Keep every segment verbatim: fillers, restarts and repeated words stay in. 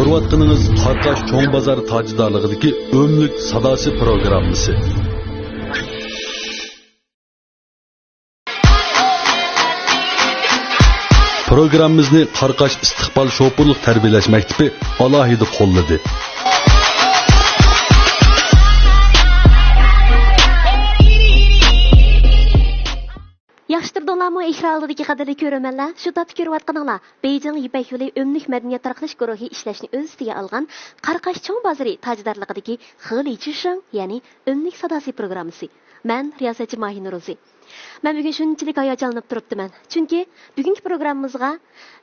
كۆرۈۋاتقىنىڭىز قاراقاش چوڭ بازار تاجدارلىقىدىكى ئۆملۈك ساداسى پروگراممىسى. پروگراممىمىزنى قاراقاش ئىستىقبال شوپۇرلۇق تەربىيەلەش مەكتىپى ئالاھىدە قوللىدى. ياخشى تۇردۇڭلارمۇ، ئېكران ئالدىدىكى قەدىرلىك كۆرۈرمەنلەر؟ شۇ تاپتا كۆرۈۋاتقىنىڭلار بېيجىڭ يىپەك يولى ئۆملۈك مەدەنىيەت تارقىتىش گۇرۇھى ئىشلەشنى ئۆز ئۈستىگە ئالغان قاراقاش چوڭ بازىرى تاجدارلىقىدىكى خېلى چىشىڭ، يەنى ئۆملۈك ساداسى پروگراممىسى. مەن رىياسەتچى ماھىنۇرۇزى. مەن بۈگۈن شۇنچىلىك ھاياجانلىنىپ تۇرۇپتىمەن. چۈنكى بۈگۈنكى پروگراممىمىزغا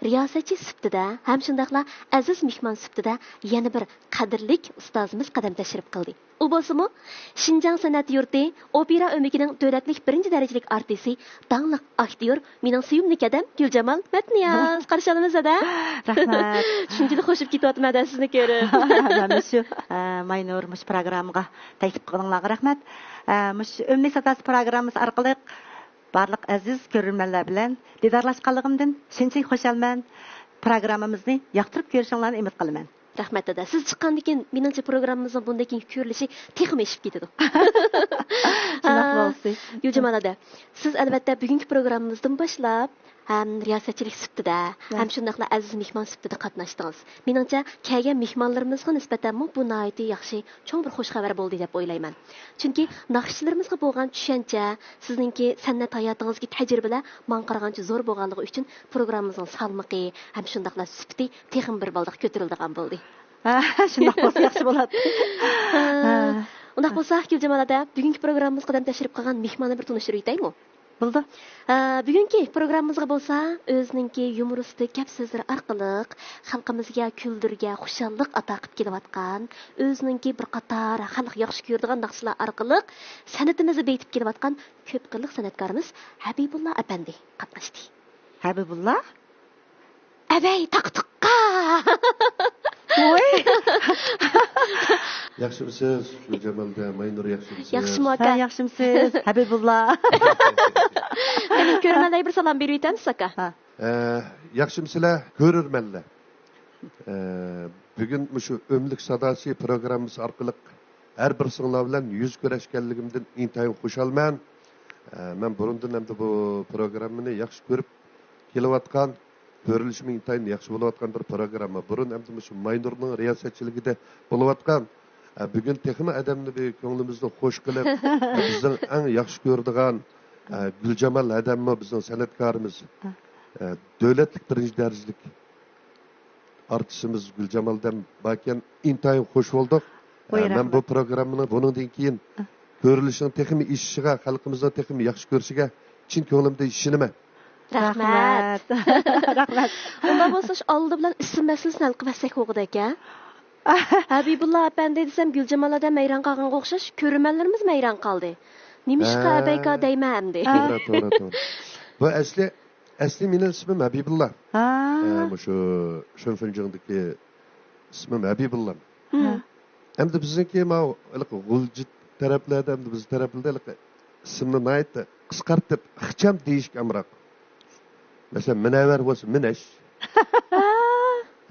رىياسەتچى سۈپىتىدە ھەم شۇنداقلا ئەزىز مېھمان سۈپىتىدە يەنە بىر قەدىرلىك ئۇستازىمىز قەدەم تەشرىپ قىلدى. ئۇ بولسىمۇ شىنجاڭ سەنئەت يۇرتى ئوپېرا ئۆمىكىنىڭ دۆلەتلىك بىرىنچى دەرىجىلىك ئارتىسى، داڭلىق ئاكتيور، مېنىڭ سۆيۈملۈك ھەدەم گۈلجامال مەتنىياز. قارشى ئالىمىز ھەدە. رەھمەت. شۇنچىلىك خوشۇپ كېتىۋاتىمەن ھەدە سىزنى كۆرۈپ. مەن مۇشۇ، ئە، ماينۇر مۇشۇ پروگراممىغا تەكلىپ قىلغىنىڭلارغا رەھمەت. ئە، مۇشۇ ئۆملۈك ساداسى پروگراممىسى ئارقىلىق بارلىق ئەزىز كۆرۈرمەنلەر بىلەن دىدارلاشقانلىقىمدىن شۇنچىلىك خۇشالمەن. پروگراممىمىزنى ياقتۇرۇپ كۆرۈشۈڭلارنى ئۈمىد قىلىمەن. رەھمەت، دادا. سىز چىققاندىن كېيىن، مېنىڭچە، پروگراممىمىزنىڭ بۇندىن كېيىنكى كۆرۈلۈشى تېخىمۇ ئېشىپ كېتىدۇ. شۇنداق بولسۇن. گۈلجامال ھەدە، سىز، ئەلۋەتتە، بۈگۈنكى پروگراممىمىزدىن باشلاپ ھەم رىياسەتچىلىك سۈپىتىدە، ھەم شۇنداقلا ئەزىز مېھمان سۈپىتىدە قاتناشتىڭىز. مېنىڭچە، كەلگەن مېھمانلىرىمىزغا نىسبەتەنمۇ بۇ ناھايىتى ياخشى، چوڭ بىر خۇش خەۋەر بولدى دەپ ئويلايمەن. چۈنكى ناخشىچىلىرىمىزغا بولغان چۈشەنچە، سىزنىڭكى سەنئەت ھاياتىڭىزدىكى تەجرىبىلەر ماڭا قارىغانچە زور بولغانلىقى ئۈچۈن، پروگراممىمىزنىڭ سالمىقى ھەم شۇنداقلا سۈپىتى تېخىمۇ بىر بالداق كۆتۈرۈلىدىغان بولدى. ھە، شۇنداق بولسا ياخشى بولاتتى. ھە. ئۇنداق بولسا، گۈلجامال ھەدە، بۈگۈنكى پروگراممىمىزغا قەدەم تەشرىپ قىلغان مېھماننى بىر تونۇشتۇرۇۋېتەيمۇ؟ بولىدۇ. ھە، بۈگۈنكى پروگراممىمىزغا بولسا ئۆزىنىڭكى يۇمۇرىستىك گەپ سۆزلىرى ئارقىلىق خەلقىمىزگە كۈلدۈرگە، خۇشاللىق ئاتا قىلىپ كېلىۋاتقان، ئۆزىنىڭكى بىر قاتار خەلق ياخشى كۆرىدىغان ناخشىلار ئارقىلىق سەنئىتىمىزنى بېيىتىپ كېلىۋاتقان كۆپ قىرلىق سەنئەتكارىمىز ھەبىبۇللا ئەپەندى قاتناشتى. ھەبىبۇللا؟ ئەبەي تاقا تۇققا! ۋوي! ياخشىمسىز، گۈلجامال ھەدە، ماينۇر، ياخشىمسىز؟ ياخشىمۇ، ئاكا؟ ھە، ياخشىمسىز، ھەبىبۇللا؟ قېنى، كۆرۈرمەنلەرگە بىر سالام بېرىۋېتەمسىز، ئاكا؟ ھە. ئە، ياخشىمسىلەر، كۆرۈرمەنلەر؟ ئە، بۈگۈن مۇشۇ ئۆملۈك ساداسى پروگراممىسى ئارقىلىق ھەر بىرسىڭلار بىلەن يۈز كۆرۈشكەنلىكىمدىن ئىنتايىن خۇشالمەن. ئە، مەن بۇرۇندىن ئەمدى بۇ پروگراممىنى ياخشى كۆرۈپ كېلىۋاتقان، كۆرۈلۈشىمۇ ئىنتايىن ياخشى بولۇۋاتقان بىر پروگرامما. بۇرۇن ئەمدى مۇشۇ ماينۇرنىڭ رىياسەتچىلىكىدە بولۇۋاتقان، ئە، بۈگۈن تېخىمۇ ئادەمنى بىر كۆڭلىمىزنى خۇش قىلىپ، ئە، بىزنىڭ ئەڭ ياخشى كۆرىدىغان، ئە، گۈلجامال ھەدەممۇ بىزنىڭ سەنئەتكارىمىز، ئە، دۆلەتلىك بىرىنچى دەرىجىلىك ئارتىسىمىز گۈلجامال ھەدەم باركەن، ئىنتايىن خۇش بولدۇق. ۋاي، ئە، مەن بۇ رەھمەت. پروگراممىنىڭ بۇنىڭدىن كېيىن ئە. كۆرۈلۈشىنىڭ تېخىمۇ ئېشىشىغا، خەلقىمىزنىڭ تېخىمۇ ياخشى كۆرۈشىگە چىن كۆڭلۈمدىن ئىشىنىمەن. رەھمەت. رەھمەت. رەھمەت. ئۇنداق بولسا، شۇ ئالدى بىلەن ئىسىم مەسىلىسىنى ھەل قىلىۋەتسەك بولغۇدەك، ھە؟ ھەبىبۇللا ئەپەندى دېسەم، گۈلجامال ھەدەم ھەيران قالغانغا ئوخشاش، كۆرۈرمەنلىرىمىزمۇ ھەيران قالدى. نېمىشقا ھە. ئەبەيكا دەيمەن ئەمدى. توغرا، توغرا، توغرا. بۇ ئەسلى ئەسلى مېنىڭ ئىسمىم ھەبىبۇللا. ھا. ئە، مۇشۇ شېنفېنجېڭدىكى ئىسمىم ھەبىبۇللا. ھا. ئەمدى بىزنىڭكى ماۋۇ ھېلىقى غۇلجا تەرەپلەردە، ئەمدى بىز تەرەپلەردە ھېلىقى ئىسىمنى ناھايىتى قىسقارتىپ، ئىخچام دېيىشكە ئامراق. مەسىلەن، مۇنەۋۋەر بولسا مىنەش.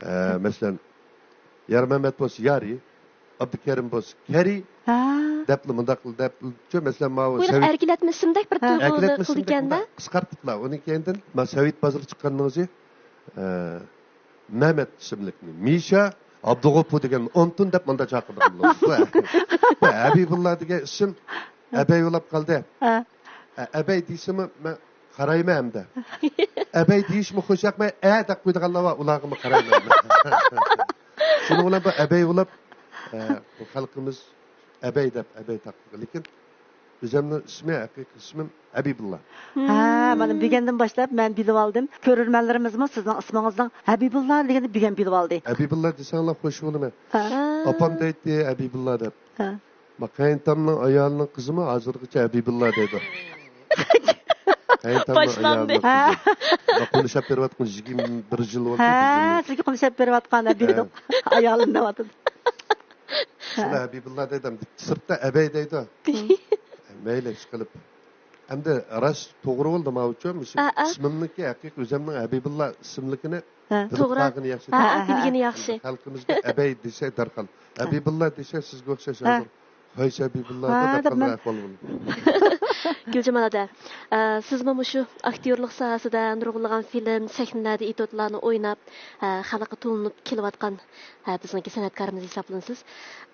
ئە، مەسىلەن، يارمەمەت بولسا يارى. ئابدۇكېرىم بولسا كېرى ھا. دەپلا مۇنداق دەپچۇ، مەسىلەن، ماۋۇ بۇ سەۋىت ئەركىلەتمە ئىسىمدەك بىر ھا. تۇيغۇ ئەركىلەتمە ئىسىمدەك قىلىدىكەن-دە. مۇنداق قىسقارتىپلا. ئۇنىڭ كەينىدىن ما سەۋىت بازىرىغا چىققاندىن ئۆزى، ئە، مەمەت ئىسىملىكنى مىشا، ئابدۇغوپۇر دېگەن ئونتۇن دەپ مۇنداق چاقىرىدىغان بولدى. بۇ، بۇ ھەبىبۇللا دېگەن ئىسىم ئەبەي بولاپ قالدى. ھا. ئە، ئەبەي دېسىمۇ مەن قارايمەن ئەمدى. ئەبەي دېيىشمۇ خۇش ياقماي، ئە دەپ قويىدىغانلار بار، ئۇلارغىمۇ قارايمەن. شۇنىڭ بىلەن بۇ ئەبەي بولۇپ، ئە، بۇ خەلقىمىز ئەبەي دەپ ئەبەي تاقىدۇ. لېكىن ئۆزۈمنىڭ ئىسمى، ھەقىقىي ئىسمىم ھەبىبۇللا. ھە، مانا بۈگۈندىن باشلاپ مەن بىلىۋالدىم. كۆرۈرمەنلىرىمىزمۇ سىزنىڭ ئىسمىڭىزنىڭ ھەبىبۇللا دېگەننى بۈگۈن بىلىۋالدى. ھەبىبۇللا دېسەڭلار خۇش بولىمەن. ھە. ئاپام دەيتتى ھەبىبۇللا دەپ. ھە. ما قېيىنتامنىڭ ئايالىنىڭ قىزىمۇ ھازىرغىچە ھەبىبۇللا دەيدۇ. قېيىنتامنىڭ باشلاندى. ئايالىنىڭ قىزى. ما قومشاپ بېرىۋاتقان يىگىرمە بىر يىل بولدى. ھە، بىزنىڭ سىزگە قومشاپ بېرىۋاتقان ھەبىبۇللا. ھە. ئايالىم دەۋاتىدۇ. شۇنى ھەبىبۇللا دەيدۇ، سىرتتا ئەبەي دەيدۇ. مەيلى، ئىشقىلىپ. ئەمدى راست توغرا بولدى ماۋۇچۇ. مۇشۇ ئا، ئا. ئىسمىمنىڭكى ھەقىقىي ئۆزۈمنىڭ ھەبىبۇللا ئىسىملىكىنى ھە. بىلىپ توغرا. قالغىنى ياخشى. ھە، ھە، ھە، بىلگىنى ياخشى. خەلقىمىزگە ئەبەي دېسە دەرھال. ھەبىبۇللا دېسە سىزگە ئوخشاش ھە. ھازىر قايسى ھەبىبۇللا ھە، دەپ دەپ قالغان مەن ئەھۋال بولدى. گۈلجامال ئادە، ئە، سىزمۇ مۇشۇ ئاكتيورلۇق ساھەسىدە نۇرغۇنلىغان فىلىم، سەھنىلەردە ئېتوتلارنى ئويناپ، ئە، خەلققە تونۇلۇپ كېلىۋاتقان، ئە، بىزنىڭكى سەنئەتكارىمىز ھېسابلىنىسىز.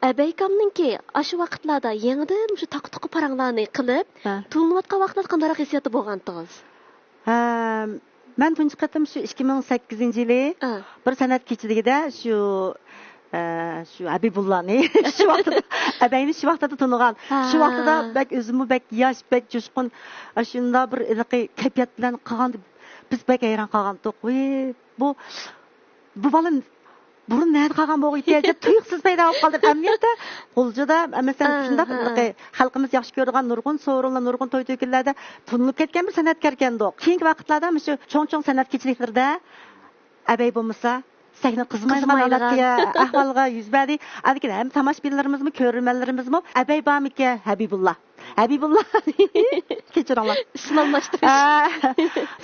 ئەبەيكامنىڭكى ئاشۇ ۋاقىتلاردا يېڭىدىن مۇشۇ تاقا-تۇقا پاراڭلارنى قىلىپ، ھە. تونۇلۇۋاتقان ۋاقىتلاردا قانداقراق ھېسسىياتتا بولغانتىڭىز؟ ھە، مەن تۇنجى قېتىم شۇ ئىككى مىڭ سەككىزىنچى يىلى ئا. بىر سەنئەت كېچىلىكىدە شۇ، ئە، شۇ ھەبىبۇللانى شۇ ۋاقتىدا، ئەبەينى شۇ ۋاقتىدا تونۇغان. ھا. شۇ ۋاقتىدا بەك ئۆزىمۇ بەك ياش، بەك جۇشقۇن، ئاشۇنداق بىر ھېلىقى كەيپىيات بىلەن قالغاندا بىز بەك ھەيران قالغانتۇق. ۋىي، بۇ، بۇ بالا بۇرۇن نەدە قالغان بولغىيتى دەپ تۇيۇقسىز پەيدا بولۇپ قالدىم. ئەمەلىيەتتە غۇلجىدا، مەسىلەن، ھە، شۇنداق ھە. خەلقىمىز ياخشى كۆرىدىغان نۇرغۇن سورۇنلار، نۇرغۇن توي-تۆكۈنلەردە تونۇلۇپ كەتكەن بىر سەنئەتكاركەندۇق. كېيىنكى ۋاقىتلاردا مۇشۇ چوڭ-چوڭ سەنئەت كېچىلىكلىرىدە ئەبەي بولمىسا سەھنە قىزمايدىغان قىزمايدىغان. ھالەتكە، ئەھۋالغا يۈز بەردى. لېكىن ھەم تاماشىبىنلىرىمىزمۇ، كۆرۈرمەنلىرىمىزمۇ ئەبەي بارمىكەن، ھەبىبۇللا. ھەبىبۇللا. كېچىرىڭلار. ئىسمالماشتۇرۇش. ئا،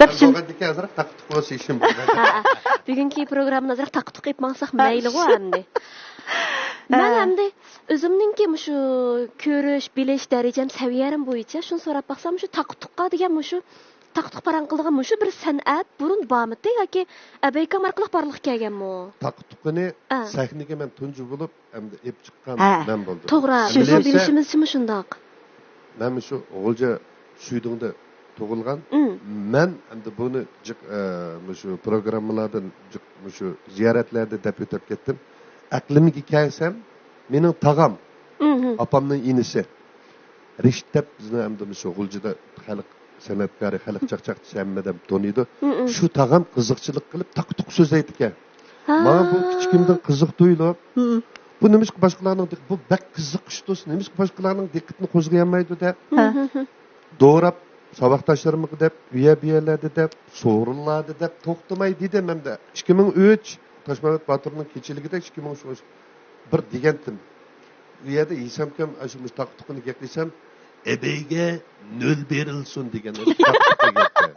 دەپ شۇن- بولغاندىكىن ئازراق تاقا-تۇقا بولسا ئىشىم بولغان. ھە، ھە. بۈگۈنكى پروگراممىنى ئازراق تاقا-تۇقا ئېلىپ ماڭساق ھە. مەيلىغۇ ئەمدى. مەن ھە. ئەمدى ئۆزۈمنىڭكى مۇشۇ كۆرۈش، بىلىش دەرىجەم، سەۋىيەم بويىچە شۇنى سوراپ باقسام، مۇشۇ تاقا-تۇقا دېگەن مۇشۇ تاقا-تۇقا پاراڭ قىلىدىغان مۇشۇ بىر سەنئەت بۇرۇن بارمىدى ياكى ئەبەيكام ئارقىلىق بارلىققا كەلگەنمۇ؟ تاقا-تۇقىنى ئا. سەھنىگە مەن تۇنجى بولۇپ ئەمدى ئېلىپ چىققان ھە. مەن بولدۇم. توغرا، ئەمەلىيەتتە بىزنىڭ بىلىشىمىزچىمۇ شۇنداق. مەن مۇشۇ غۇلجا شۈيدۇڭدا تۇغۇلغان. ئۇم. مەن ئەمدى بۇنى جىق، ئە، مۇشۇ پروگراممىلاردىن جىق مۇشۇ زىيارەتلەردە دەپ ئۆتۈپ كەتتىم. ئەقلىمگە كەلسەم، مېنىڭ تاغام، ئۇم، ئۇم. ئاپامنىڭ ئىنىسى رىشىت دەپ بىزنىڭ ئەمدى مۇشۇ غۇلجىدا خەلق سەنئەتكارى، خەلق چاقچاقچىسى ھەممە ئادەم تونۇيدۇ. ئۇم، ئۇم. شۇ تاغام قىزىقچىلىق قىلىپ تاقا-تۇقا سۆزلەيدىكەن. ھا. ماڭا بۇ كىچىكىمدىن قىزىق تۇيۇلۇپ، ئۇم. بۇ نېمىشقا باشقىلارنىڭ دىق-، بۇ بەك قىزىق ئىش دوست، نېمىشقا باشقىلارنىڭ دىققىتىنى قوزغىيالمايدۇ دەپ، ھا. دوراپ، ساۋاقداشلىرىمغا دەپ، ئۇ يەر بۇ يەرلەردە دەپ، سورۇنلاردا دەپ توختىماي دېدىم ھەمدە. ئىككى مىڭ ئۈچ، تاشمەمبەت باتۇرنىڭ كېچىلىكىدە ئىككى مىڭ ئۈچ بىر دېگەنتىم. ئۇ يەردە ھېسامكام ئاشۇ مۇشۇ تاقا-تۇقىنى گەپلىسەم، ئەبەيگە نۆل بېرىلسۇن دېگەن ئاشۇ تاقا-تۇقا گەپكە.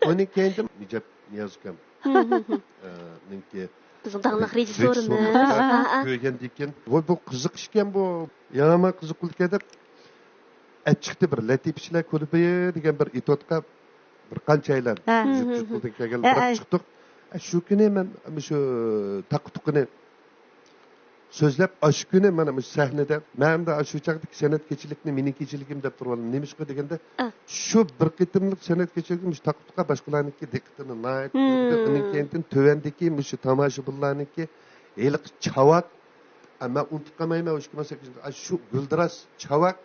ئۇنىڭ كەينىدىن مىجەپ نىياز ئۇكام. ھە، نىڭكى بىزنىڭ داڭلىق رېژىسسورىمىز. ھە، ھە. كۆرگەندىن كېيىن، ۋوي، بۇ قىزىق ئىشكەن بۇ. يامان قىزىق بولىدىكەن دەپ، ئەچىقتى بىر لەتىپىچىلەر كۇلۇبى دېگەن بىر ئېتوتقا بىر قانچە ئايلار ھە. يۇرت يۇرتىدىن كەلگەن ھە، بىراق ھە. چىقتۇق. شۇ كۈنى مەن مۇشۇ تاقا-تۇقىنى سۆزلەپ، ئاشۇ كۈنى مانا مۇشۇ سەھنىدە، مەن ئەمدى ئاشۇ چاغدىكى سەنئەت كېچىلىكنى مېنىڭ كېچىلىكىم دەپ تۇرۇۋالدىم. نېمىشقا دېگەندە، ئا. شۇ بىر قېتىملىق سەنئەت كېچىلىكى مۇشۇ تاقا-تۇقا باشقىلارنىڭكى دىققىتىنى ناھايىتى مم. ئۇنىڭ كەينىدىن تۆۋەندىكى مۇشۇ تاماشىبىنلارنىڭكى ھېلىقى چاۋاك، ئە، مەن ئۇنتۇپ قالمايمەن، ئىككى مىڭ سەككىزىنچى، ئاشۇ گۈلدۈراس چاۋاك،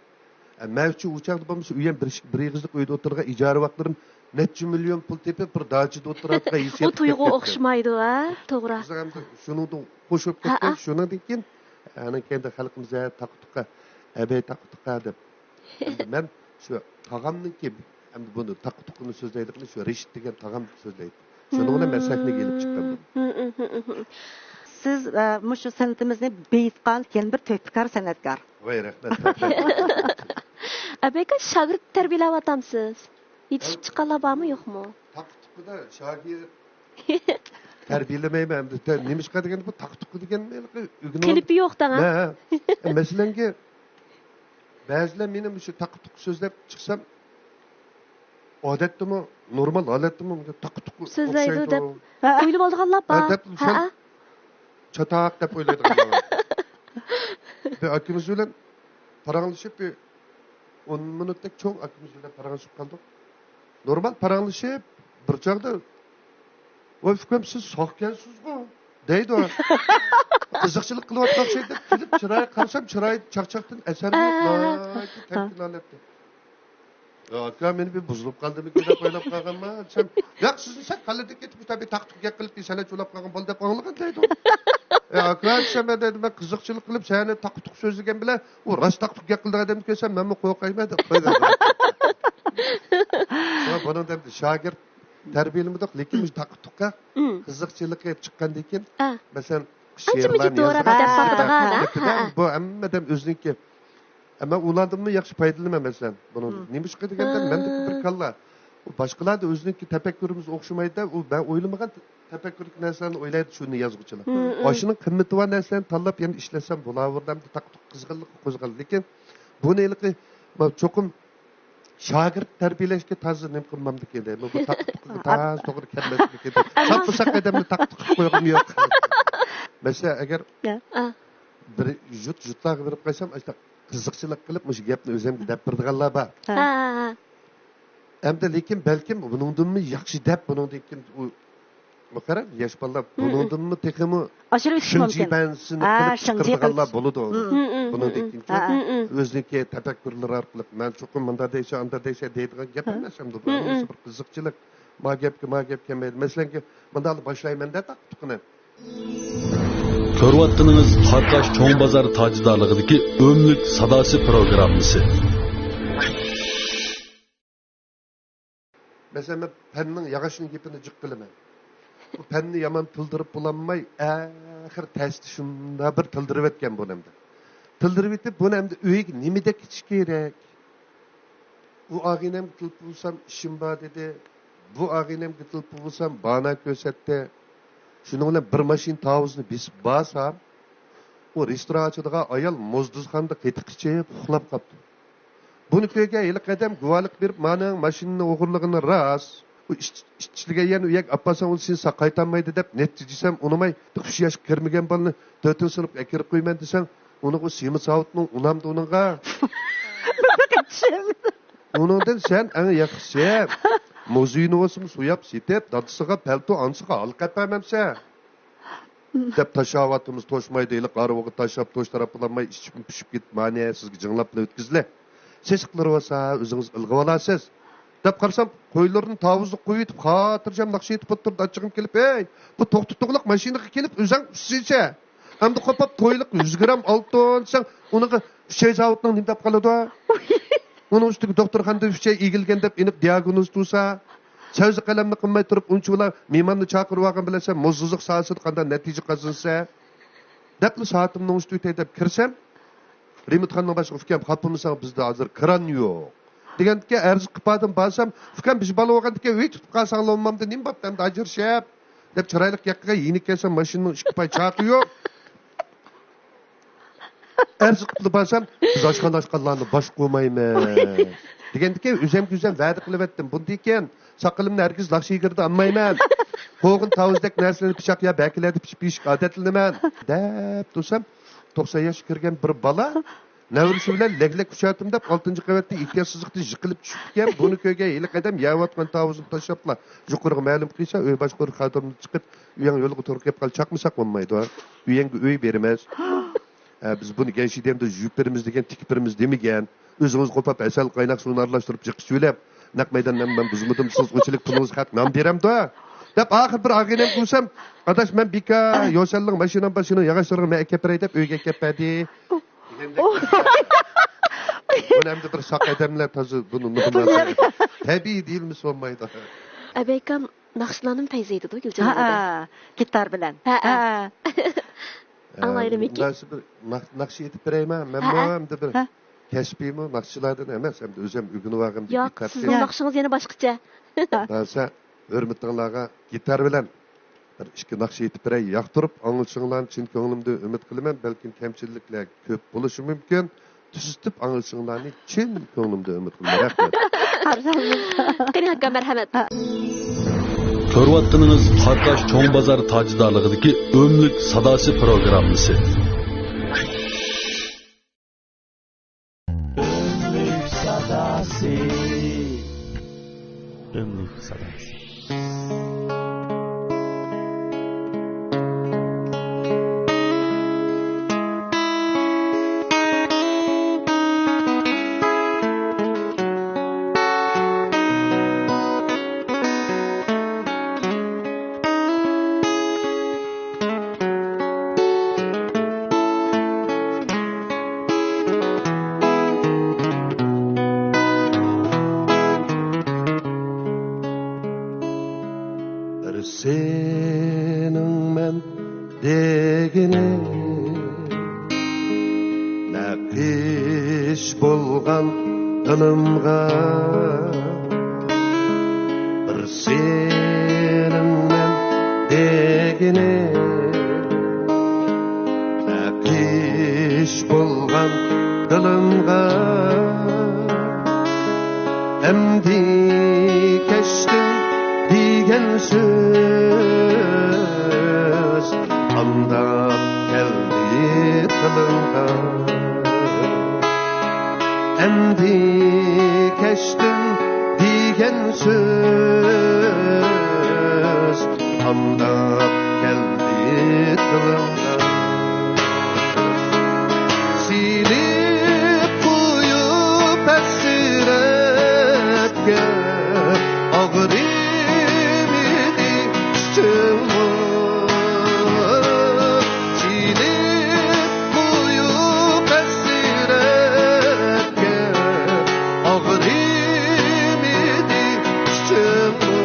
ئە، مەن ئۈچۈن ئۇ چاغدا بولمىسا ئۆيۈم بىر، بىر ئېغىزلىق ئۆيدە ئولتۇرغان، ئىجارە ۋاقىتلىرىم نەچچە مىليون پۇل تېپىپ، بىر داچىدا ئولتۇراتقان ھېسسىيات. ئۇ تۇيغۇ ئوخشىمايدۇ، ھە؟ توغرا. بىز ئەمدى شۇنىڭدىن خوش بولۇپ ھە، كەتكەن، ھە. شۇنىڭدىن كېيىن، ئەنە كەينىدە خەلقىمىز، ھە، تاقا-تۇقا، ئەبەي تاقا-تۇقا دەپ. ئەمدى مەن شۇ تاغامنىڭكى، ئەمدى بۇنى تاقا-تۇقىنى سۆزلەيدىغىنى شۇ رىشىت دېگەن تاغام سۆزلەيدۇ. شۇنىڭ بىلەن مەن سەھنىگە ئېلىپ چىققان بۇنى. سىز، ئە، مۇشۇ سەنئىتىمىزنى بېيىتقان يەنە بىر تۆھپىكار سەنئەتكار. ۋاي، رەھمەت. ئەبەيكا، شاگىرت تەربىيەلەۋاتامسىز؟ يېتىشىپ چىققانلار بارمۇ، يوقمۇ؟ تاقا-تۇقىدا شاگىرت تەربىيەلىمەيمەن ئەمدى. تە-، نېمىشقا دېگەندە، بۇ تاقا-تۇقا دېگەن ھېلىقى ئۆگىنىۋال-، قېلىپى يوق دەڭ، ھە؟ ھە، ھە. مەسىلەنگە، بەزىلەر مېنى مۇشۇ تاقا-تۇقا سۆزلەپ چىقسام، ئادەتتىمۇ، نورمال ھالەتتىمۇ تاقا-تۇقا سۆزلەيدۇ ئوخشايدۇ دەپ ھە. ئويلىۋالىدىغانلار ھە، بار. دەپ، ھە، سەل ھە. چاتاق دەپ ئويلايدىغان بار. بىر ئاكىمىز بىلەن پاراڭلىشىپ، بىر ئون مىنۇتتەك چوڭ ئاكىمىز بىلەن پاراڭلىشىپ قالدۇق. نورمال پاراڭلىشىپ، بىر چاغدا، «ۋاي ئۇكام، سىز ساقكەنسىزغۇ؟» دەيدۇ. قىزىقچىلىق قىلىۋاتقان ئوخشايدۇ دەپ كېلىپ، چىرايىغا قارىسام، چىرايى چاقچاقتىن ئەسەر يوق، ئە. ناھايىتى تەمكىن ھالەتتە. «يا ئاكا، مېنى بىر بۇزۇلۇپ قالدىمىكىن دەپ ئويلاپ قالغانما؟» دېسەم، «ياق، سىزنى سەل كاللىدىن كېتىپ، بىر تاپى تاقا-تۇقا گەپ قىلىپ، سەنئەت چولاپ قالغان بولدى دەپ ئاڭلىغان» دەيدۇ. «يا ئاكا» دېسەم، مەن دەيدۇ، «مەن قىزىقچىلىق قىلىپ سەھنىدە تاقا-تۇقا سۆزلىگەن بىلەن، ئۇ راست تاقا-تۇقا گەپ قىلىدىغان ئادەمنى كۆرسەم، مەنمۇ قورقايمەن» دەپ قويدى. شۇڭا بۇنىڭ دەمدى شاگىرت تەربىيەلىمىدۇق، لېكىن مۇشۇ تاقا-تۇقا قىزىقچىلىقى چىققاندىن كېيىن، ئە. مەسىلەن، ئانچە-مۇنچە شېئىرلارنى دوراپ يازغان دەپ باقىدىغان، ھە؟ بۇ ھەممە ئادەم ئۆزىنىڭكى ئەمما ئۇلاردىنمۇ ياخشى پايدىلىنىمەن، مەسىلەن، بۇنىڭدىن. نېمىشقا دېگەندە، مەندىكى بىر كاللا. ئۇ باشقىلاردا ئۆزىنىڭكى تەپەككۇرىمىز ئوخشىمايدۇ، ئۇ مەن ئويلىمىغان تەپەككۇردىكى نەرسىلەرنى ئويلايدۇ، شۇنى يازغۇچىلار. ئاشۇنىڭ قىممىتى بار نەرسىلەرنى تاللاپ يەنە ئىشلەتسەم بولىۋېرىدۇ، ئەمدى تاقا-تۇقا قىزغىنلىققا قوزغالدى. لېكىن بۇنى ھېلىقى، ما، چوقۇم شاگىرت تەربىيەلەشكە تازا نېمە قىلمامدىكىن دەيمەن، بۇ تاقا-تۇقىغا تازا توغرا كەلمەسمىكىن دەپ. ساپمۇ ساق ئادەمنى تاقا-تۇقا قويغۇم يوق. مەسىلەن، ئەگەر بىر يۇرت، يۇرتلارغا بېرىپ قالسام، ئاشۇنداق قىزىقچىلىق قىلىپ، مۇشۇ گەپنى ئۆزۈمگە دەپ بېرىدىغانلار بار. ھە، ھە، ھە. ئەمدى لېكىن بەلكىم بۇنىڭدىنمۇ ياخشى دەپ، بۇنىڭدىن كېيىن ئۇ، بۇ قاراڭ، ياش بالىلار بۇنىڭدىنمۇ تېخىمۇ ئاشۇرۇپ ئۆتۈش مۇمكىن. شىنجىبەنسىنى ھە، قىلىپ شىنجى چىقىرىدىغانلار قىلىپ. بولىدۇ. بۇنىڭدىن كېيىن ئۆزىنىڭكى تەپەككۇرلىرى ئارقىلىق، مەن چوقۇم مۇنداق دەيسە، ئانداق دەيسە دەيدىغان گەپ ئەمەس ئەمدى بۇ. ھەممىسى بىر قىزىقچىلىق. ما گەپكە، ما گەپ كەلمەيدۇ. مەسىلەن، مۇنداقلا باشلايمەن-دە، تاقا-تۇقىنى. كۆرۈۋاتقىنىڭىز قاراقاش چوڭ بازار تاجدارلىقىدىكى ئۆملۈك ساداسى پروگراممىسى. مەسىلەن، مەن پەننىڭ ياغاچنىڭ گېپىنى جىق قىلىمەن. بۇ پەننى يامان تىلدىرىپ بولالماي، ئاخىر تەستە شۇنداق بىر تىلدىرىۋەتكەن بۇنى ئەمدى. تىلدىرىۋېتىپ، بۇنى ئەمدى ئۆيگە نېمە دەپ كېتىش كېرەك؟ ئۇ ئاغىنەمگە تېلېفون قىلسام، ئىشىم بار دېدى. بۇ ئاغىنەمگە تېلېفون قىلسام، بانا كۆرسەتتى. شۇنىڭ بىلەن بىر ماشىنا تاۋۇزنى بېسىپ بارسام، ئۇ رېستوران ئاچىدىغان ئايال موزدۇزخانىدا قېتىق ئىچىپ ئۇخلاپ قاپتۇ. بۇنى كۆرگەن ھېلىقى ئادەم گۇۋاھلىق بېرىپ، مانىڭ ماشىنىنى ئوغرىلىغىنى راست. ئۇ ئىچ-، ئىچ-، ئىچىلگەن يەرنى ئۇ يەرگە ئاپارساڭ، ئۇنى سېنى ساق قايتارمايدۇ دەپ نەتىجە دېسەم، ئۇنىماي، تېخى ئۈچ ياشقا كىرمىگەن بالىنى تۆتىنچى سىنىپقا ئەكىرىپ قويىمەن دېسەڭ، ئۇنىڭغۇ سېمىز ساۋۇتنىڭ ئۇنامدۇ ئۇنىڭغا. ئۇنىڭدىن سەن ئەڭ ياخشىسى مۇزېينى بولسىمۇ سوياپ سېتىپ، دادىسىغا پەلتو، ئانىسىغا ھالقا ئەپەرمەمسەن؟ دەپ تاشلاۋاتىمىز، توشمايدۇ. ھېلىقى ئارىۋىغا تاشلاپ، توشتۇراپ بولالماي، ئىچىم پىشىپ كېتىپ، مانى سىزگە جىڭلاپلا ئۆتكۈزىلى. سېسىقلىرى بولسا ئۆزىڭىز ئىلغىۋالارسىز. دەپ قارىسام، قويلىرىنى تاۋۇزلۇق قويۇۋېتىپ، خاتىرجەم ناخشا ئېيتىپ ئولتۇرىدۇ. ئاچچىقىم كېلىپ، ھەي، بۇ توختىتىغلىق ماشىنىغا كېلىپ ئۆزەڭ ئۈسسىچە. ئەمدى قوپاپ تويلۇق يۈز گرام ئالتۇن دېسەڭ، ئۇنىڭغا ئۈچەي زاۋۇتنىڭ نېمە دەپ قالىدۇ؟ ئۇنىڭ ئۈستىگە دوختۇرخانىدا ئۈچەي ئېگىلگەن دەپ ئېنىق دىياگنوز تۇرسا، سەۋزە قەلەمنى قىلماي تۇرۇپ، ئۇنچىۋالا مېھماننى چاقىرىۋالغان بىلەن سەن موزدۇزلۇق ساھەسىدە قانداق نەتىجە قازىنىسەن؟ دەپلا سائىتىمنىڭ ئۈستىگە ئۆتەي دەپ كىرسەم، رېمونتخانىنىڭ باشلىقى، ئۇكام، خاپىمىساڭ، بىزدە ھازىر كىران يوق، دېگەندىكىن، ئەرز قىلىپ باردىم. بارسام، ئۇكام، بىز بالا بولغاندىكىن ئۆي تۇتۇپ قالساڭلا بولمامدۇ، نېمە بوپتۇ ئەمدى ئاجرىشىپ؟ دەپ چىرايلىق گەپ قىلغان، يېنىپ كەلسەم، ماشىنىنىڭ ئىككى پاي چاقى يوق. ئەرز قىلىپلا بارسام، بىز ئاشخانا ئاچقانلارنى باش قويمايمىز، دېگەندىكىن، ئۆزەمگە ئۆزەم ۋەدە قىلىۋەتتىم. بۇندىن كېيىن ساقىلىمنى ھەرگىز ناخشا يېگىرىدە ئالمايمەن. قوغۇن، تاۋۇزدەك نەرسىلەرنى پىچاق يا بەكىلەردە پىچىپ يېيىشكە ئادەتلىنىمەن، دەپ تۇرسام، توقسان ياشقا كىرگەن بىر بالا نەۋرىسى بىلەن لەگلەك ئۇچاتتىم دەپ، ئالتىنچى قەۋەتتىن ئېھتىياتسىزلىقتىن يىقىلىپ چۈشۈپتىكەن. بۇنى كۆرگەن ھېلىقى ئادەم يەۋاتقان تاۋۇزنى تاشلاپلا يۇقىرىغا مەلۇم قىلسا، ئۆي باشقۇرۇش خادىمى چىقىپ، ئۆيۈڭ يولغا توغرا كېلىپ قالدى، چاقمىساق بولمايدۇ. ئۆيۈڭگە ئۆي بېرىمىز. ھە، بىز بۇنى گەنشىدەمدە يۇيۇپ بېرىمىز دېگەن، تىكىپ بېرىمىز دېمىگەن. ئۆزىڭىز قوپاپ، ھەسەل قايناق سۇنى ئارىلاشتۇرۇپ، جىق ئىچىۋېلىپ، نەق مەيداننى مەن بۇزمىدىم، سىز ئۇچىلىك پۇلىڭىز خەق نان بېرەمدۇ؟ دەپ، ئاخىر بىر ئاغىنەمگە ئۇرسام، ئاداش، مەن بىكار، يوسەنلىڭ ماشىنام بار، شۇنىڭ ياغاچلىرىغا مەن ئەكەپ بېرەي دەپ، ئۆيگە ئەكەپ بەردى. بۇنى ئەمدى بىر ساق ئادەملەر تازا بۇنى نۇقۇم تەبىئىي دېيىلمىسە بولمايدۇ. ئەبەيكام ناخشىلارنىمۇ پەيزى ئېيتىدۇ، گۈلجان ئەبەي. ھە، گىتار بىلەن. ھە، ھە. ئاڭلايلىمىكىن؟ مۇنداق بىر ناخ-، ناخشا ئېيتىپ بېرەيمەن. مەنمۇ ھە، ھە. ئەمدى بىر ھە. كەسپىيمۇ ناخشىچىلاردىن ئەمەس، ئەمدى ئۆزۈم ئۆگىنىۋالغان بىر ياق، گىتار. سىزنىڭ ناخشىڭىز يەنە باشقىچە. بارسا، ھۆرمىتىڭلارغا گىتار بىلەن بىر ئىككى ناخشا ئېيتىپ بېرەي. ياقتۇرۇپ ئاڭلىشىڭلارنى چىن كۆڭلۈمدىن ئۈمىد قىلىمەن. بەلكىم كەمچىلىكلەر كۆپ بولۇشى مۇمكىن. تۈزىتىپ ئاڭلىشىڭلارنى چىن كۆڭلۈمدىن ئۈمىد قىلىمەن. رەھمەت. قېنى ئاكا، مەرھەمەت. كۆرۈۋاتقىنىڭىز قاراقاش چوڭ بازار تاجدارلىقىدىكى ئۆملۈك ساداسى پروگراممىسى. ئۆملۈك ساداسى. ئۆملۈك ساداسى. بىر سېنىڭ مەن دېگىنىم، نەقىش بولغان دىلىمغا، بىر سېنىڭ مەن دېگىنى، بەكىش بولغان دىلىمغا. ئەمدى كەچتىم دېگەن سۆز قانداق كەلدى تىلىڭغا؟ ئەمدى كەچتىم دېگەن سۆز قانداق كەلدى تىلىڭغا؟ سېلىپ قويۇپ ھەسرەتكە ئاغرىمىدى ئىچىڭمۇ؟ سېلىپ قويۇپ ھەسرەتكە ئاغرىمىدى ئىچىڭمۇ؟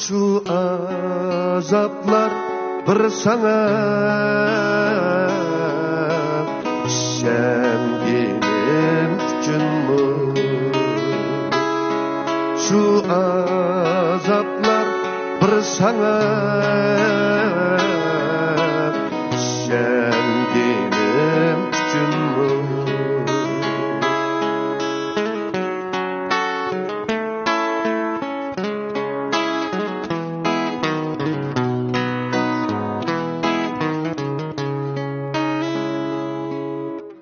شۇ ئازابلار بىر ساڭا ئىشەنگىنىم ئۈچۈنمۇ؟ شۇ ئازابلار بىر ساڭا ئىشەنگىنىم ئۈچۈنمۇ؟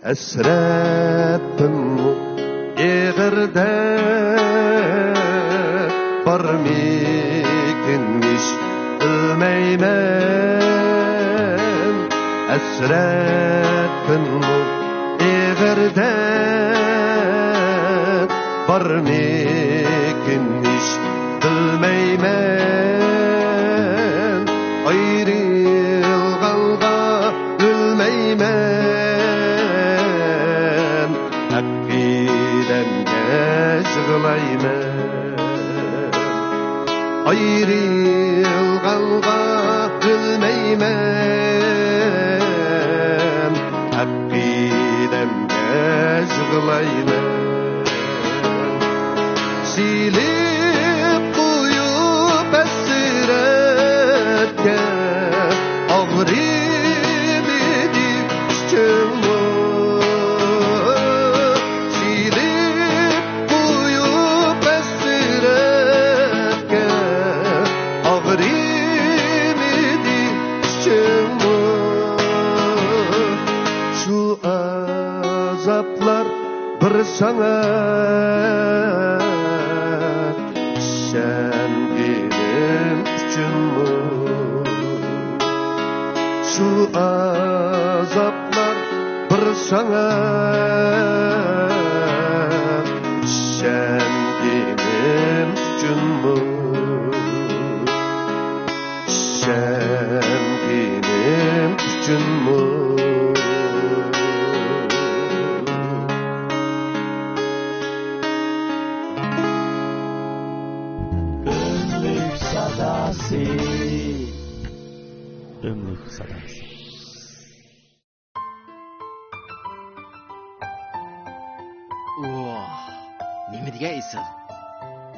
ھەسرەتتىنمۇ ئېغىر دەرد بارمىكىن ھېچ بىلمەيمەن. ھەسرەتتىنمۇ ئېغىر دەرد بارمىكىن ھېچ بىلمەيمەن. ئايرىلغانغا ئۆلمەيمەن، ئەقىدەمگە يىغلايمەن. ئايرىلغانغا ئۆلمەيمەن، ئەقىدەمگە يىغلايمەن. سېلىپ قويۇپ ھەسرەتكە ئاغرىمىدى ئىچىڭمۇ؟ سېلىپ قويۇپ ھەسرەتكە ئاغرىمىدى ئىچىڭمۇ؟ شۇ ئازابلار بىر ساڭا ئىشەنگىنىم ئۈچۈنمۇ؟ شۇ ئازابلار بىر ساڭا ئىشەنگىنىم ئۈچۈنمۇ؟ ئىشەنگىنىم ئۈچۈنمۇ؟ ئۆملۈك ساداسى. ئۆملۈك ساداسى. ئۇھ، نېمە دېگەن ئېسىل.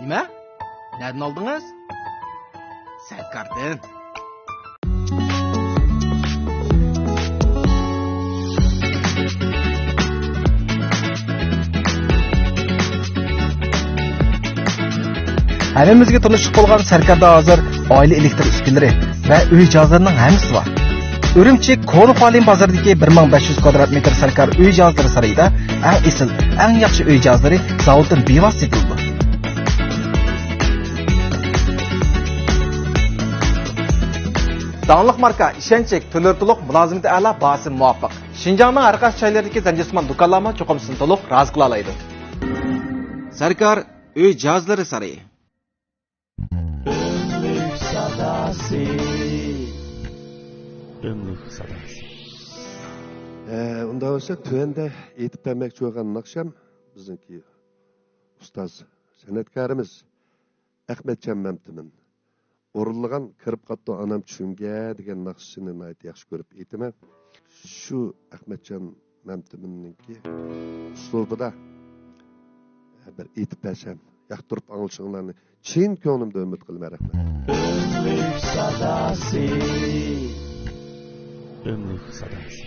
نېمە؟ نەدىن ئالدىڭىز؟ سەركاردىن. ھەممىمىزگە تونۇشلۇق بولغان سەركاردا ھازىر ئائىلە ئېلېكتر ئۈسكۈنىلىرى ۋە ئۆي جاھازلىرىنىڭ ھەممىسى بار. ئۈرۈمچى كونا خۇالىن بازىرىدىكى بىر مىڭ بەش يۈز كۋادرات مېتىر سەركار ئۆي جاھازلىرى سارىيىدا ئەڭ ئېسىل، ئەڭ ياخشى ئۆي جاھازلىرى زاۋۇتتىن بىۋاسىتە سېتىلىدۇ. داڭلىق ماركا، ئىشەنچلىك، تۈرلىرى تولۇق، مۇلازىمىتى ئەلا، باھاسى مۇۋاپىق. شىنجاڭنىڭ ھەر قايسى جايلىرىدىكى زەنجىرسىمان دۇكانلارمۇ چوقۇم سىزنى تولۇق رازى قىلالايدۇ. سەركار ئۆي جاھازلىرى سارىيى. ئۆملۈك ساداسى. ئۆملۈك ساداسى. ئە، ئۇنداق بولسا، تۆۋەندە ئېيتىپ بەرمەكچى بولغان ناخشام بىزنىڭكى ئۇستاز سەنئەتكارىمىز ئەخمەتجان مەمتىمىن ئورۇنلىغان «كىرىپ قاپتۇ ئانام چۈشۈمگە» دېگەن ناخشىسىنى ناھايىتى ياخشى كۆرۈپ ئېيتىمەن. شۇ ئەخمەتجان مەمتىمىننىڭكى ئۇسلۇبىدا بىر ئېيتىپ بەرسەم، ياقتۇرۇپ ئاڭلىشىڭلارنى چىن كۆڭلۈمدىن ئۈمىد قىلىمەن. رەھمەت. ئۆملۈك ساداسى. ئۆملۈك ساداسى.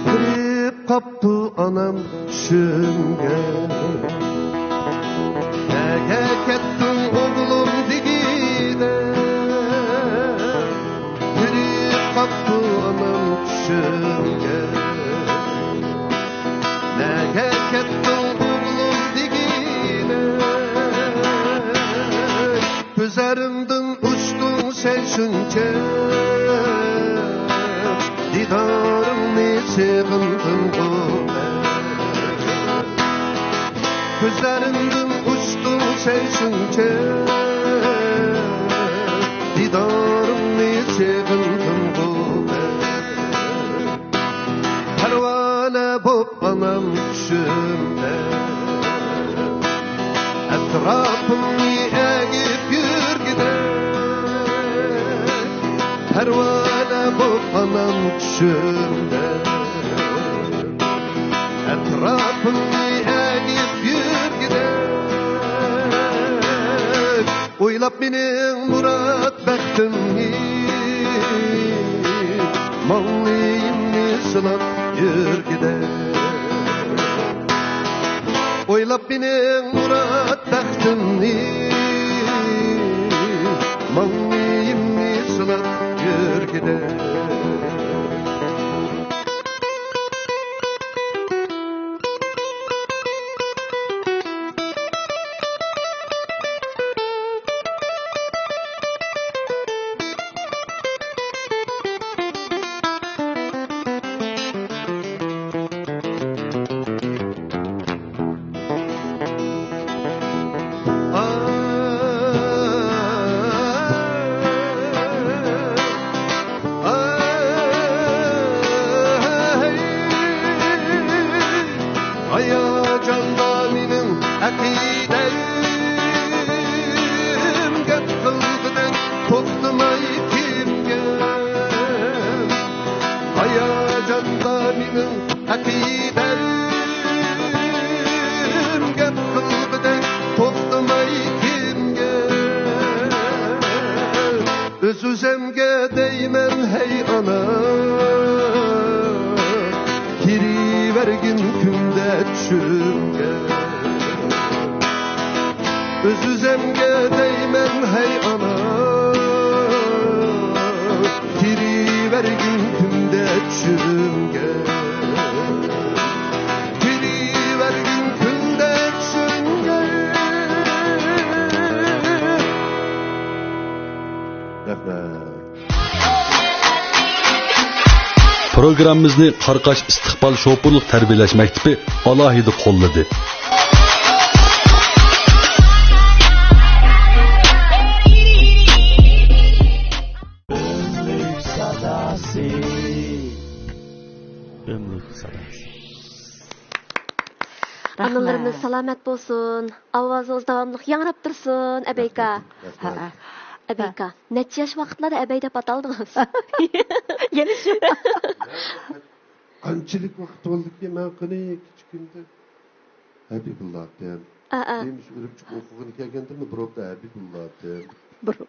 كىرىپ قاپتۇ ئانام چۈشۈمگە. نەگە كەتتىڭ ئوغلۇم دېگىنە، كىرىپ قاپتۇ ئانام چۈشۈمگە. نەگە كەتتىڭ ئوغلۇم دېگىنە، كۆزلىرىمدىن ئۇچتۇڭ سەن شۇنچە، دىدارىڭنى سېغىندىمغۇ مەن. كۆزلىرىمدىن ئۇچتۇڭ سەن شۇنچە، دىدارىڭنى سېغىندىمغۇ مەن. پەرۋانە بوپ ئانام چۈشۈمدە، ئەتراپىمنى ئەگىپ يۈرگىدە. پەرۋانە بوپ ئانام چۈشۈمدە، ئەتراپىمنى ئەگىپ يۈرگىدە. ئويلاپ مېنىڭ مۇراد بەختىمنى، ماڭلىيىمنى سىلاپ يۈرگىدە. ئويلاپ مېنىڭ مۇراد بەختىمنى، ماڭلىيىمنى سىلاپ يۈرگىدە. ھاياجاندا مېنىڭ ئەقىدەم، گەپ قىلغۇدەك توختىماي كىمگە. ھاياجاندا مېنىڭ ئەقىدەم، گەپ قىلغۇدەك توختىماي كىمگە. ئۆز-ئۆزۈمگە دەيمەن، ھەي ئانا، كىرىۋەرگىن كۈندە چۈشۈمگە. ئۆز-ئۆزۈمگە دەيمەن، ھەي ئانا، كىرىۋەرگىن كۈندە چۈشۈمگە. كىرىۋەرگىن كۈندە چۈشۈمگە. رەھمەت. پروگراممىمىزنى قاراقاش ئىستىقبال شوپۇرلۇق تەربىيەلەش مەكتىپى ئالاھىدە قوللىدى. ئۆملۈك ساداسى. ئۆملۈك ساداسى. ئانىلىرىمىز سالامەت بولسۇن. ئاۋازىڭىز داۋاملىق ياڭراپ تۇرسۇن، ئەبەيكا. رەھمەت، رەھمەت. ھەئە. ئەبەيكا. نەچچە ياش ۋاقىتلاردا ئەبەي دەپ ئاتالدىڭىز؟ يەنە شۇ. قانچىلىك ۋاقىت بولدىكى، مەن قېنى كىچىكىمدە ھەبىبۇللا ئاتىم. ئا، ئا. نېمىش ئۈرۈمچىگە ئوقۇغىلى كەلگەندىمۇ بۇرۇندا ھەبىبۇللا ئاتىم. بۇرۇن.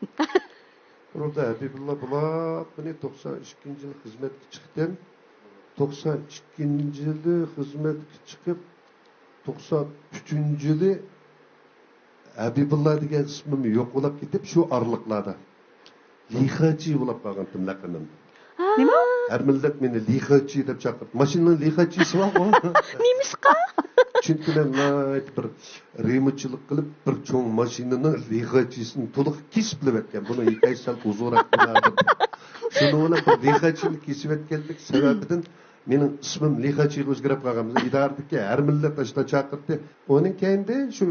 بۇرۇندا ھەبىبۇللا بولاپ، مېنى توقسان ئىككىنچى يىلى خىزمەتكە چىقتىم. توقسان ئىككىنچى يىلى خىزمەتكە چىقىپ، توقسان ئۈچىنچى يىلى ھەبىبۇللا دېگەن ئىسمىم يوق بولاپ كېتىپ، شۇ ئارىلىقلاردا لىخېچى بولاپ قالغانتىم لەقىمىم. نېمە؟ ھەر مىللەت مېنى لىخېچى دەپ چاقىرىدۇ. ماشىنىنىڭ لىخېچىسى بارغۇ. نېمىشقا؟ چۈنكى مەن ناھايىتى بىر رېمونتچىلىق قىلىپ، بىر چوڭ ماشىنىنىڭ لىخاچىسىنى تولۇق كېسىپ بىلىۋەتكەن. بۇنىڭ ھېكايىسى سەل ئۇزۇنراق بولار دەپ. شۇنىڭ بىلەن بىر لىخاچىنى كېسىۋەتكەنلىك سەۋەبىدىن مېنىڭ ئىسمىم لىخاچىغا ئۆزگىرىپ قالغان. بىزنىڭ ئىدارىدىكى ھەر مىللەت ئاشۇنداق چاقىرتتى. ئۇنىڭ كەينىدە شۇ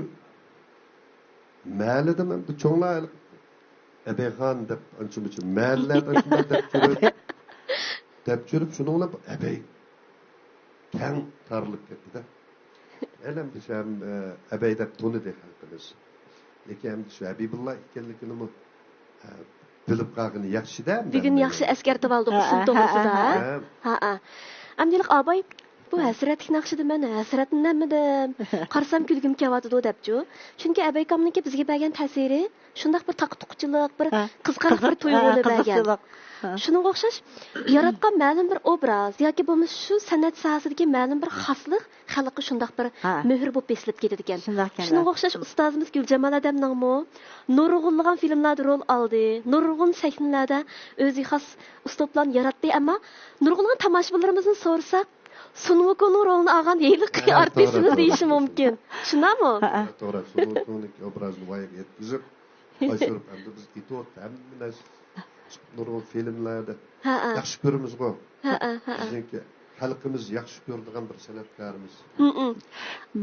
مەھەللىدىن ئەمدى چوڭلار ھېلىقى ئەبەيخان دەپ ئانچە-مۇنچە مەھەللىلەردە شۇنداق دەپ جۈرۈپ، دەپ جۈرۈپ، شۇنىڭ بىلەن بۇ ئەبەي كەڭ تارىلىپ كەتتى-دە. ھېلى ئەمدى شۇ ھەم، ئە، ئەبەي دەپ تونۇدى خەلقىمىز. لېكىن ئەمدى شۇ ھەبىبۇللا ئىكەنلىكىنىمۇ، ئە، بىلىپ قالغىنى ياخشى-دە، ئەمدى بۈگۈن ھەممە ياخشى يەردە ئەسكەرتىۋالدۇق ھە، ئىسىم ھە، توغرىسىدا. ھە، ھە. ھە، ھە. ئەمدى ھېلىقى ئاباي، بۇ ھەسرەتلىك ناخشىدا مەن ھەسرەتلىنەمدىم؟ قارىسام كۈلگۈم كېلىۋاتىدۇ دەپچۇ. چۈنكى ئەبەيكامنىڭكى بىزگە بەرگەن تەسىرى شۇنداق بىر تاقا-تۇقىچىلىق، بىر ھە. قىزىقارلىق بىر قىزىق، تۇيغۇنى ھە، بەرگەن. قىزىقچىلىق. ھە. شۇنىڭغا ئوخشاش ياراتقان مەلۇم بىر ئوبراز ياكى بولمىسا شۇ سەنئەت ساھەسىدىكى مەلۇم بىر خاسلىق خەلققە شۇنداق بىر ھە. مۆھۈر بولۇپ بېسىلىپ كېتىدىكەن. شۇنداق ئىكەن. شۇنىڭغا ئوخشاش ئۇستازىمىز گۈلجامال ھەدەمنىڭمۇ نۇرغۇنلىغان فىلىملاردا رول ئالدى، نۇرغۇن سەھنىلەردە ئۆزىگە خاس ئۇسلۇبلارنى ياراتتى، ئەمما نۇرغۇنلىغان تاماشىبىنلىرىمىزدىن سورىساق، سۇن ۋۇكۇڭنىڭ رولىنى ئالغان ھېلىقى ھە، ئارتىسىمىز توغرا، دېيىشى توغرا. مۇمكىن. شۇنداقمۇ؟ ھە، ھە. توغرا، سۇن ۋۇكۇڭنىڭ ئوبرازىنى ۋايىغا يەتكۈزۈپ، ئاشۇرۇپ، ئەمدى بىز ئېتىۋاتىپ ھەممە نەرسە نۇرغۇن فىلىملەردە ھە، ھە. ياخشى كۆرىمىزغۇ. ھە، ھە، ھە، ھە. بىزنىڭكى خەلقىمىز ياخشى كۆرىدىغان بىر سەنئەتكارىمىز. ھم، ھم.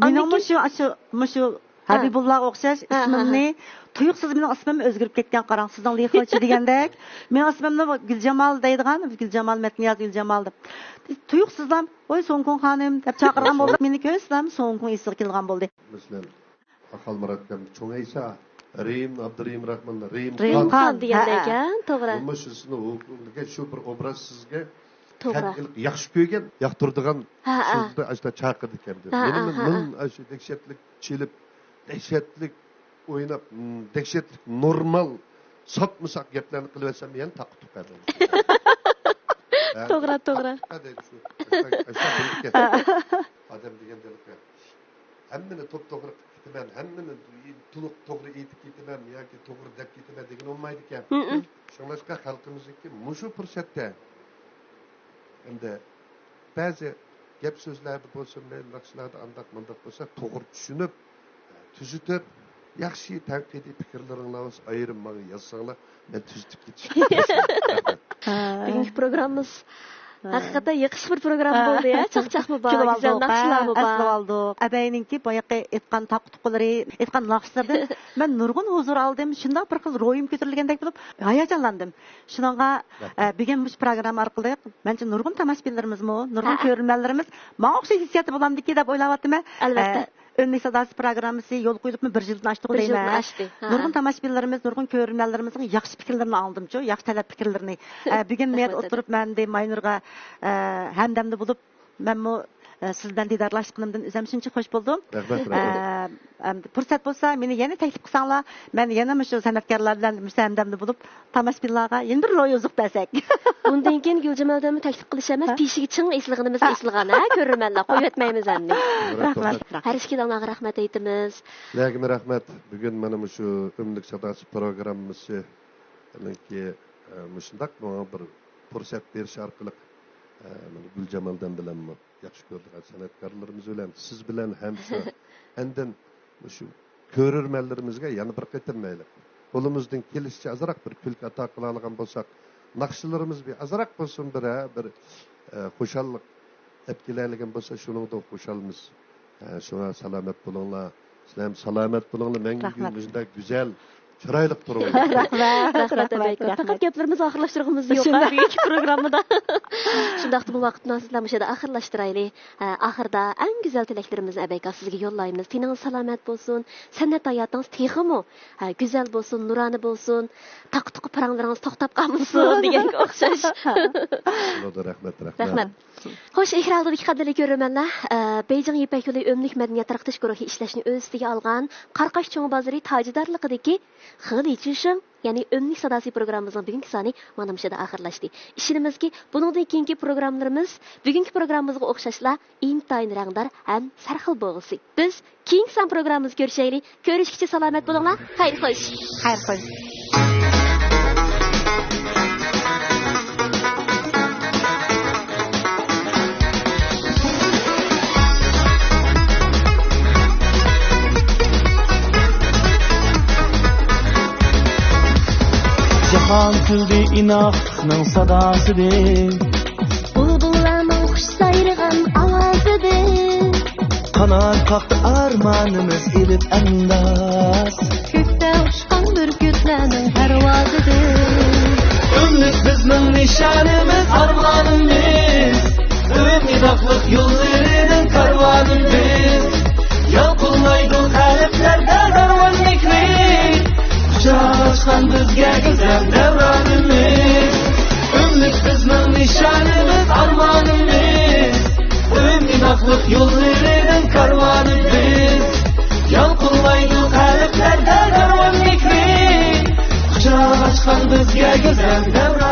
مېنىڭمۇ ئاندىن كېيىن شۇ، شۇ، مۇشۇ ھە. ھەبىبۇللاغا ئوخشاش ھە، ھە، ئىسمىمنى ھە. تۇيۇقسىز مېنىڭ ئىسمىم ئۆزگىرىپ كەتكەن، قاراڭ، سىزنىڭ لىخىچى دېگەندەك. مېنىڭ ئىسمىمنى گۈلجامال دەيدىغان، گۈلجامال مەتنىياز، گۈلجامال دەپ. تۇيۇقسىزلا، ۋاي، سۇن ۋۇكۇڭ خانىم دەپ چاقىرغان بولدى. مېنى كۆرسىلەم، سۇن ۋۇكۇڭ ئېسىگە كېلىدىغان بولدى. مەسىلەن، ئاقالمۇرات ئاكام، چوڭ ئەيسا، رېھىم، ئابدۇرېھىم راخمان، رېھىم رېھىم خان. خان دېگەندەك، ھە، ھە. توغرا. بۇمۇ شۇسىنى ھوقۇقلۇقى شۇ بىر ئوبراز سىزگە توغرا. خەلق ياخشى كۆرگەن، ياقتۇرىدىغان ھە، ھە. سۆزنى ئاشۇنداق چاقىرىدىكەن. ھە، مېنىمۇ ھە، ھە. مىڭ ئاشۇ دەھشەتلىك چېلىپ، دەھشەتلىك ئويناپ، م، دەھشەتلىك نورمال، ساپمۇ ساق گەپلەرنى قىلىۋەتسەم يەنە تاقا-تۇقا. ھە، توغرا، توغرا. تاقا-تۇقا دەيدۇ شۇ. ئاشۇنداق، ئاشۇنداق بولىدىكەن. ئادەم دېگەن ھېلىقى. ھەممىنى توپتوغرا قىلىپ كېتىمەن، ھەممىنى تولۇق توغرا ئېيتىپ كېتىمەن ياكى توغرا دەپ كېتىمەن دېگىنى بولمايدىكەن. مم. شۇڭلاشقا خەلقىمىزنىڭكى مۇشۇ پۇرسەتتە ئەمدى بەزى گەپ سۆزلەردە بولسۇن، مەيلى ناخشىلاردا ئانداق مۇنداق بولسا توغرا چۈشىنىپ، تۈزىتىپ، ياخشى تەنقىدىي پىكىرلىرىڭلار بولسا ئايرىم ماڭا يازساڭلار، مەن تۈزىتىپ كېتىشكە تىرىشىمەن. ھە. بۈگۈنكى پروگراممىمىز ھە. ھەقىقەتەن يېقىشلىق بىر پروگرامما ھە. بولدى، ھە؟ چاقچاقمۇ بار، كۈلۈپ گۈزەل ئالدۇق، ناخشىلارمۇ ھە، بار. ئەسلىۋالدۇق. ئەبەينىڭكى بايىقى ئېيتقان تاقا-تۇقىلىرى، ئېيتقان ناخشىلىرىدىن مەن نۇرغۇن ھۇزۇر ئالدىم. شۇنداق بىر خىل روھىم كۆتۈرۈلگەندەك بولۇپ، ھاياجانلاندىم. شۇنىڭغا، رەھمەت. ئە، بۈگۈن مۇشۇ پروگرامما ئارقىلىق، مەنچە نۇرغۇن تاماشىبىنلىرىمىزمۇ، نۇرغۇن ھە. كۆرۈرمەنلىرىمىز ماڭا ئوخشاش ھېسسىياتتا بولامدىكى دەپ ئويلاۋاتىمەن. ئەلۋەتتە. ئە، ئۈملۈك ساداسى پروگراممىسى يولغا قويۇلۇپمۇ بىر يىلدىن ئاشتىغۇ بىر يىلدىن دەيمەن. ئاشتى. ھە. نۇرغۇن تاماشىبىنلىرىمىز، نۇرغۇن كۆرۈرمەنلىرىمىزنىڭ ياخشى پىكىرلىرىنى ئاڭلىدىمچۇ، ياخشى تەلەپ پىكىرلىرىنى. ئە، بۈگۈن مۇ يەردە رەھمەت، ئولتۇرۇپ مەن دە ماينۇرغا، ئە، ھەمدەمدە بولۇپ، مەنمۇ، ئە، سىز بىلەن دىدارلاشقىنىمدىن ئۆزۈم شۇنچە خوش بولدۇم. رەھمەت، ئە، رەھمەت. ئەمدى پۇرسەت بولسا، مېنى يەنە تەكلىپ قىلساڭلار، مەن يەنە مۇشۇ سەنئەتكارلار بىلەن مۇشۇ ھەمدەمدە بولۇپ، تاماشىبىنلارغا يەنە بىر روھى ئوزۇق بەرسەك. بۇندىن كېيىن گۈلجامالدىن تەكلىپ قىلىش ئەمەس، ھە؟ تېشىگە چىڭ ئېسىلغىنىمىز ھە. ئېسىلغان، ھە؟ كۆرۈرمەنلەر، قويۇۋەتمەيمىز ئەمدى. رەھمەت. رەھمەت. ھەر ئىككىلەڭلارغا رەھمەت ئېيتىمىز. سىلەرگىمۇ رەھمەت. بۈگۈن مانا مۇشۇ ئۈملۈك ساداسى پروگراممىسىنىڭكى، ئە، مۇشۇنداق ماڭا بىر پۇرسەت بېرىش ئارقىلىق، ئە، مانا گۈلجامالدىن بىلەنمۇ ياخشى كۆرىدىغان سەنئەتكارلىرىمىز بىلەن، سىز بىلەن ھەم شۇ ئاندىن مۇشۇ كۆرۈرمەنلىرىمىزگە يەنە بىر قېتىم مەيلى قولىمىزدىن كېلىشىچە ئازراق بىر كۈلكە ئاتا قىلالىغان بولساق، ناخشىلىرىمىز بىر ئازراق بولسۇن بىر، ھە، بىر، ئە، خۇشاللىق ئەپ كېلەلىگەن بولسا، شۇنىڭدىن خۇشالمىز. ھە، شۇڭا سالامەت بولۇڭلار. سىلەر ھەم سالامەت بولۇڭلار. مەڭگۈ رەھمەت. مۇشۇنداق گۈزەل، چىرايلىق تۇرۇڭلار. رەھمەت، رەھمەت، رەھمەت. پەقەت گەپلىرىمىزنى ئاخىرلاشتۇرغۇمىز يوق، شۇنداق. بۈگۈنكى پروگراممىدا. شۇنداقتا بۇ ۋاقىتنى سىزلەر مۇشۇ يەردە ئاخىرلاشتۇرايلى. ھە، ئاخىردا ئەڭ گۈزەل تىلەكلىرىمىزنى ئەبەيكا سىزگە يوللايمىز. تېنىڭىز سالامەت بولسۇن، سەنئەت ھاياتىڭىز تېخىمۇ، ھە، گۈزەل بولسۇن، نۇرانە بولسۇن، تاقا-تۇقا پاراڭلىرىڭىز توختاپ قالمىسۇن دېگەنگە ئوخشاش. بولىدۇ، رەھمەت، رەھمەت. رەھمەت. خوش، ئېكران ئالدىدىكى قەدىرلىك كۆرۈرمەنلەر، ئە، بېيجىڭ يىپەك يولى ئۆملۈك مەدەنىيەت تارقىتىش گۇرۇھى ئىشلەشنى ئۆز ئۈستىگە ئالغان قاراقاش چوڭ بازىرى تاجىدارلىقىدىكى خېلى چۈشۈڭ، يەنى ئۆملۈك ساداسى پروگراممىمىزنىڭ بۈگۈنكى سانى مانا مۇشۇ يەردە ئاخىرلاشتى. ئىشىنىمىزكى، بۇنىڭدىن كېيىنكى پروگراممىلىرىمىز بۈگۈنكى پروگراممىمىزغا ئوخشاشلا ئىنتايىن رەڭدار ھەم سەرخىل بولغۇسى. بىز كېيىنكى سان پروگراممىمىزدا كۆرۈشەيلى. كۆرۈشكىچە سالامەت بولۇڭلار. خەير خوش. خەير خوش. كۈلدى ئىناقلىقنىڭ ساداسىدىن. بۇلبۇللارنىڭ خۇش سايرىغان ئاۋازىدىن. قانات قاقتى ئارمانىمىز ئېلىپ ئەنداز. كۆكتە ئۇچقان بۈركۈتلەرنىڭ پەرۋازىدىن. ئۆملۈك بىزنىڭ نىشانىمىز، ئارمانىمىز. ئۆمىداقلىق يوللىرىنىڭ كارۋانى بىز. يالقۇنلايدۇ قەلبلەردە دەۋران مېھرى. قۇچاق ئاچقان بىزگە گۈزەل دەۋرانىمىز. ئۆملۈك بىزنىڭ نىشانىمىز، ئارمانىمىز. ئۆمىداقلىق يوللىرىنىڭ كارۋانى بىز. يالقۇنلايدۇ قەلبلەردە دەۋران مېھرى. قۇچاق ئاچقان بىزگە گۈزەل دەۋران